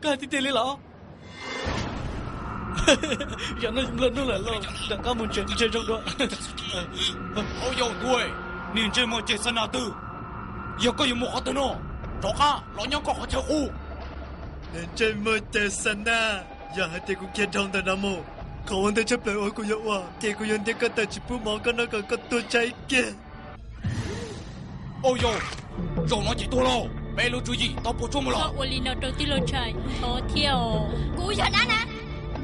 Koj hais tiag tiag li los? Zaum no nplua nuj lawm lauj, rov qab mus tsev ntshe zoo dua. Au yau ntuj, niag ntsej muag ceg xa nas twg? Yog koj yuav mus qhov twg no, rov qab los nyob koj qhov chaw qub. Niag ntsej muag ceg xa nas, yog hais tias kuv khiav dhau ntawm no mus, qhov ua ntej tshaj plaws uas kuv yuav ua ces kuv yuav ntiav koj tawm tsis pub mov koj noj kom koj tuag tshaib kiag. Au yau, zaum no ces tuag lauj, peb lub tswv yim tau puas tsuaj mus los. Koj ua li no rau tij laug Tshais thov thiab os. Kuv yog dab na,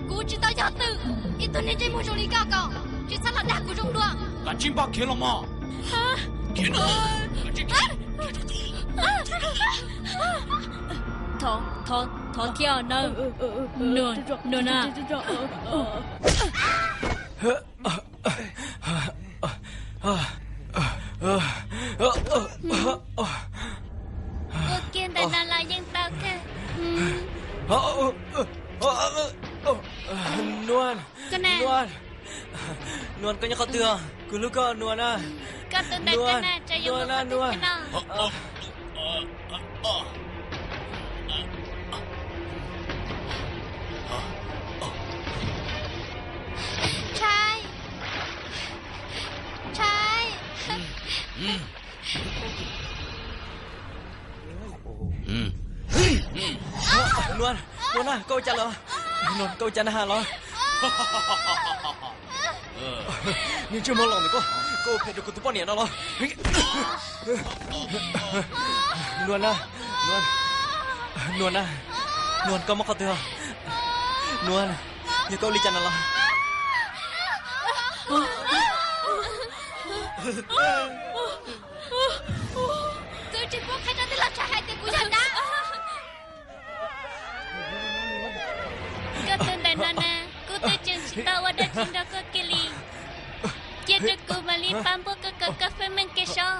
kuv tsis tau yog twm. Ib tug neeg ntsej muag zoo li koj kom tsis txhob los dag kuv zoo dua. Kav tsij npaj khiav los mas. Khiav no. Thov, thov, thov thiab nawb. Nuas, Nuas na. Ua kiag ntawm no los yeej tau kawg. Nuas, Nuas, koj nyob qhov twg? Kuv hlub koj Nuas na. Koj tus ntawm koj na, tsam yuav mus qhov twg no? Tshais, Tshais. Nuas, Nuas na, koj ua cas los? Nuas, koj ua cas na los? Niag ntsej muag los ntawm koj, koj ua phem rau kuv tus poj niam no los? Nuas na, Nuas, Nuas na, Nuas, koj mob qhov twg? Nuas, yog koj ua li cas no los? Kuv tsis pub qhia rau tij laug Tshais hais tias kuv yog dab. Koj tus ntawm no na, kuv twb tseem tsis tau ua dab tsi nrog koj kiag li. Cia rau kuv mam li pab npuab koj kom koj feeb meej kiag seb.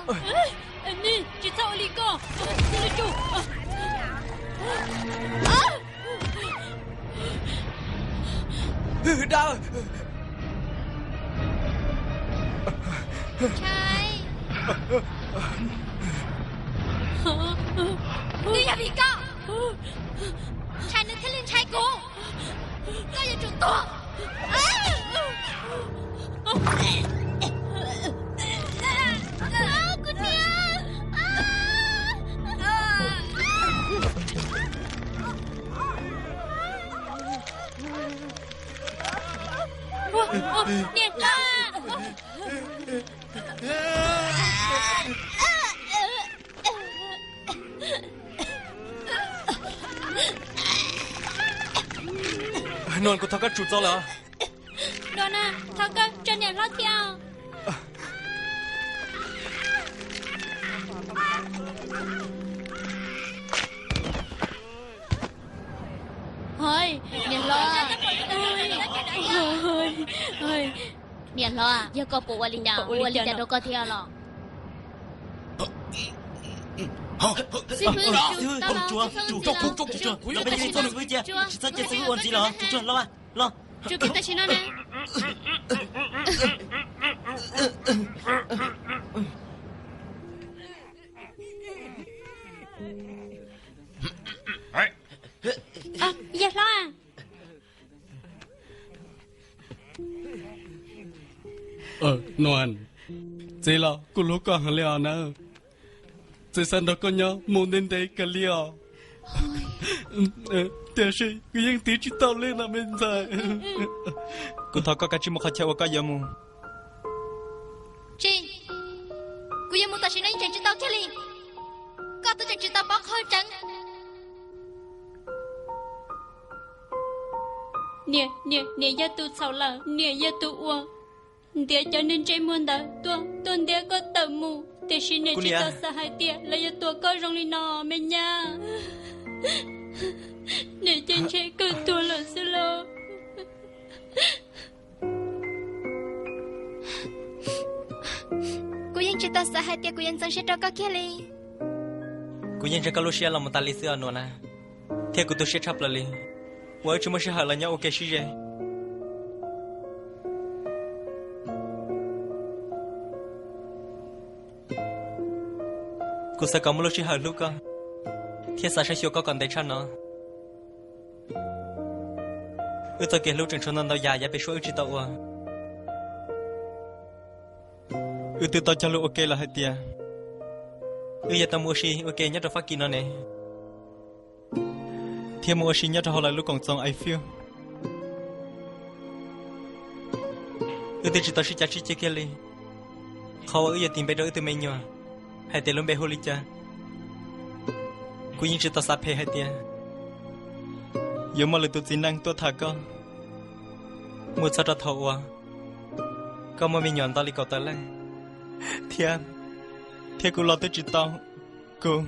Nej tsis txhob ua li ko. Dab. Tshais, twb yog vim koj, Tshais nws thiaj li ntshai kuv. Koj yuav tsum tuag. Kuv niam. Niam hlob. Nuas, kuv thov koj tsum txo lawm. Nuas na, thov koj tso niam hlob thiab. Hos, niam hlob. Niam hlob, yog koj puas ua li cas, ua li cas rau koj thiab los? Xib hwb, los, los. Yawg hlob. Nuas, txiv los kuv hlub koj heev li os na. Txiv xav nrog koj nyob mus ntev ntev kawg li os. Tiam sis kuv yeej tiv tsis tau li no me ntxhais. Kuv thov koj kav tsij mus qhov chaw uas koj yuav mus. Tsis, kuv yuav mus tam sim no yeej tseem tsis tau kiag li. Koj twb tseem tsis tau paub qhov tseeb. Niam, niam yog tus txhaum lawm, niam yog tus ua ntiav cov neeg ntsej muag ntawd tuaj, tuaj ntiab koj tawm mus, tiam sis niam tsis tau xav hais tias lawv yuav tua koj zoo li no me nyab. Niam ces ntshe kawg tuag lawm xwb lauj. Kuv yeej tsis tau xav hais tias kuv yuav ntxeev siab rau koj kiag li. Kuv yeej ntseeg koj lub siab los mus tas li xwb os Nuas na, thiab kuv tu siab tshaj plaws li uas wb tsis muaj sij hawm los nyob ua ke sib ze. Kuv xav kom muaj lub sij hawm hlub koj thiab xav saib xyuas koj kom ntev tshaj no. Wb txoj kev hlub tseem tshuav ntau ntau yam yav pem suab wb tsis tau ua. Wb twb tau cog lus ua ke lawm hais tias wb yuav tau mus ua si ua ke nyob rau Fab Kis no ne, thiab mus ua si nyob rau hauv lawv lub koom txoos Eiffel. Wb twb tsis tau sib cav sib ceg kiag li. Qhov uas wb yuav tis npe rau wb tus me nyuam hais tias lub npe hu li cas, kuv yeej tsis tau xav phem hais tias yuav muaj lwm tus txiv neej tuaj tham koj, mus txog rau thaum uas koj muaj me nyuam ntau li kaum tawm leej, thiab, thiab kuv los twb tsis tau. Kuv,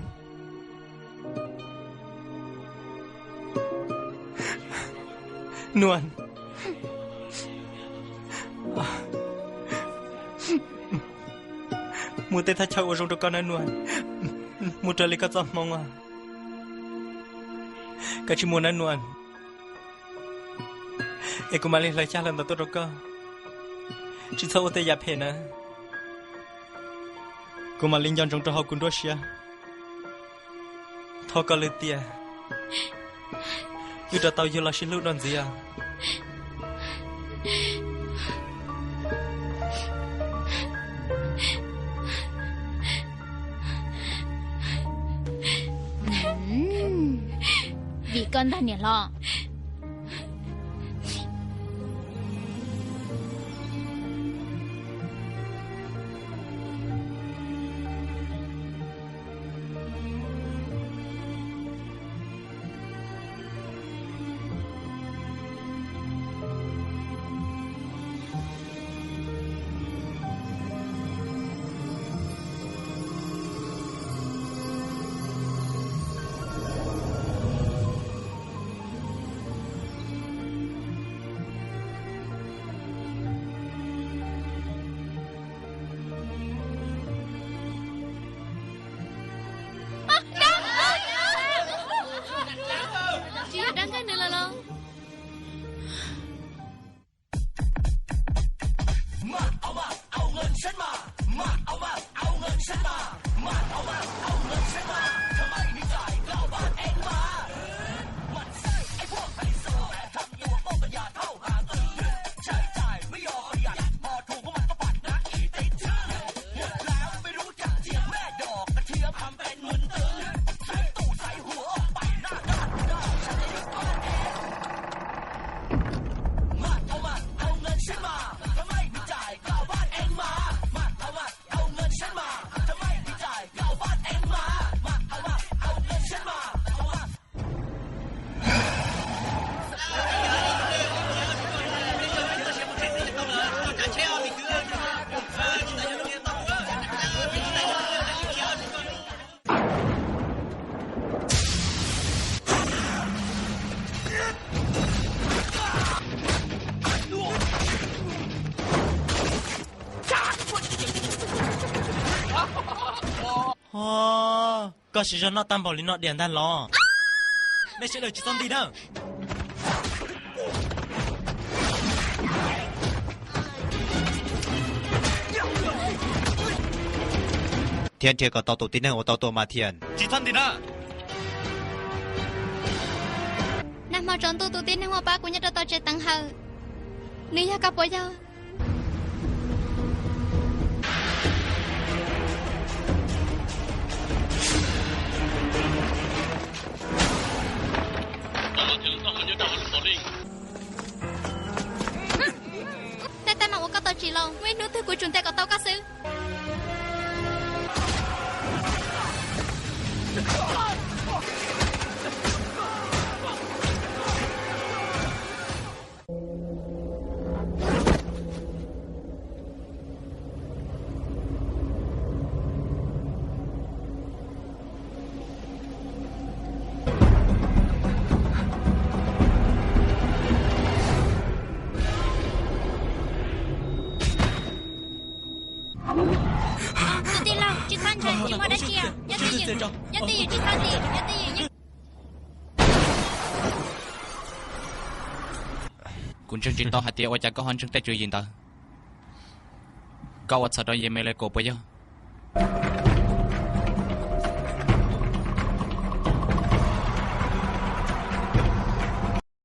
Nuam, muaj tej thaj chaw ua zoo rau koj nawb Nuam, mus raws li koj txoj hmoo os. Koj tsis mus nawb Nuam, es kuv mam li hlawv xyab hlawv ntawv tuaj rau koj. Tsis txhob ua tej yam phem na, kuv mam li nco ntsoov rau hauv kuv nruab siab. Thov koj lwm tiam wb rov tau yug los sib hlub dua ntxiv os. Vim koj ntag niam hlob. Koj siv zog noj tag npaum li no diam ntag los? Nej sawv daws tsis txhob nti na. Thiab nrhiav kom tau tus tib neeg uas tau tua Mas Thiam. Tsis txhob nti na. Nag hmo tsaus ntuj tus tib neeg uas pab kuv nyob rau tom tsev teev hawm, nws yog koj puas yog? Tej teeb meem uas koj tau tsim los, muaj ib hnub twg kuv tsum ntes kom tau koj xwb. Tus tij laug, tsis txhob ntshai, tsis muaj dab tsi. Nyob twj ywm, nyob twj ywm, tsis txhob nti, nyob twj ywm. Kuv ntseeg tsis tau hais tias ua cas koj ho ntseeg tej tswv yim ntawd. Koj ua txhaum rau Yemelekus puas yog?